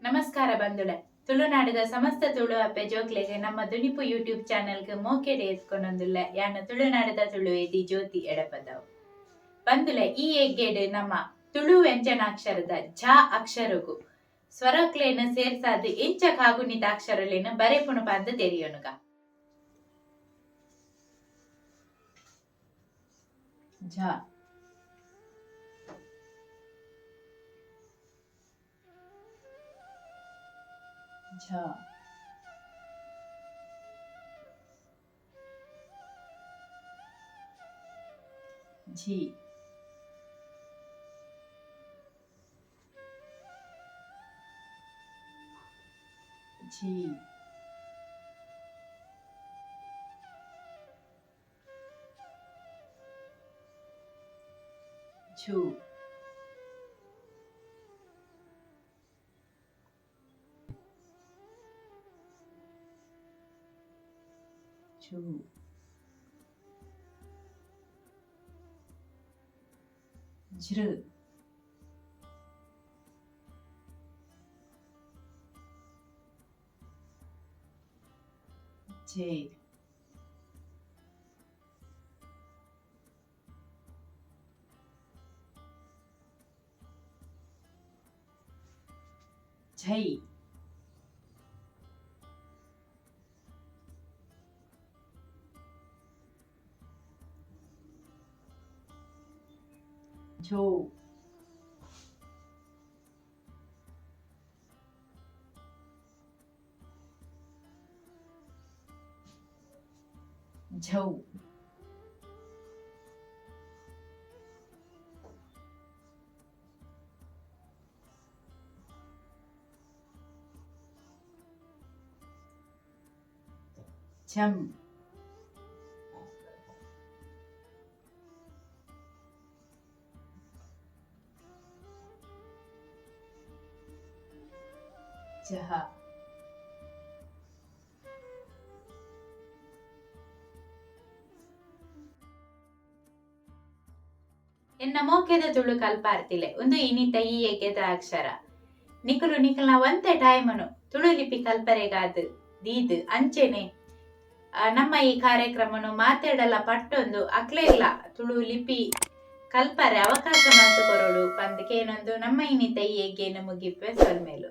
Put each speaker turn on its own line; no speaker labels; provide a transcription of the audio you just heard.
ನಮಸ್ಕಾರ ಬಂಧುಳೆ, ತುಳುನಾಡುದ ಸಮಸ್ತ ತುಳು ಅಪ್ಪೆ ಜೋಕ್ಲೆಗ್ ನಮ್ಮ ದುನಿಪು ಯೂಟ್ಯೂಬ್ ಚಾನೆಲ್ಗ್ ಮೋಕೆಡ್ ಎದ್ಕೊನೊಂದುಲ್ಲೆ ಯಾನ್ ತುಳುನಾಡುದ ತುಳುವೆದಿ ಜ್ಯೋತಿ ಎಡಪದವು. ಬಂಧುಲೆ, ಈ ಎಗ್ಗೆಡ್ ನಮ್ಮ ತುಳು ವ್ಯಂಜನಾಕ್ಷರದ ಝ ಅಕ್ಷರಗು ಸ್ವರಕ್ಲೆನ್ ಸೇರ್ಸಾದ್ ಎಂಚ ಕಾಗುಣಿತ ಅಕ್ಷರಲೆನ್ ಬರೆಪುನು ಪಂದ್ ತೆರಿಯೊನುಗ. ಝ ಝ ಝಿ ಝೀ ಝೂ ಝೂ ಝೃ ಝೆ ಝೈ ಝೋ ಝೌ ಝಂ ಝಃ. ಎನ್ನ ಮೋಕೆದ ತುಳು ಕಲ್ಪಾರ್ತಿಲೆ, ಉಂದು ಇನಿತ ಈ ಎಗ್ಗೆದ ಅಕ್ಷರ. ನಿಕುಲು ನಿಕಲ್ನ ಒಂತೆ ಟೈಮನು ತುಳು ಲಿಪಿ ಕಲ್ಪರೆಗಾದ್ ದೀದ್ ಅಂಚೆನೆ ನಮ್ಮ ಈ ಕಾರ್ಯಕ್ರಮನು ಮಾತೆರ್ಡಲ ಪಟ್ಟೊಂದು ಅಕ್ಲೆಗ್ಲ ತುಳು ಲಿಪಿ ಕಲ್ಪರೆ ಅವಕಾಶ ಮಲ್ತ್ ಕೊರೊಡು ಪಂದ್ ಕೇನೊಂದು ನಮ್ಮ ಇನಿತ ಈ ಎಗ್ಗೆನ್ ಮುಗಿಪುವೆ. ಸೊಲ್ಮೆಲು.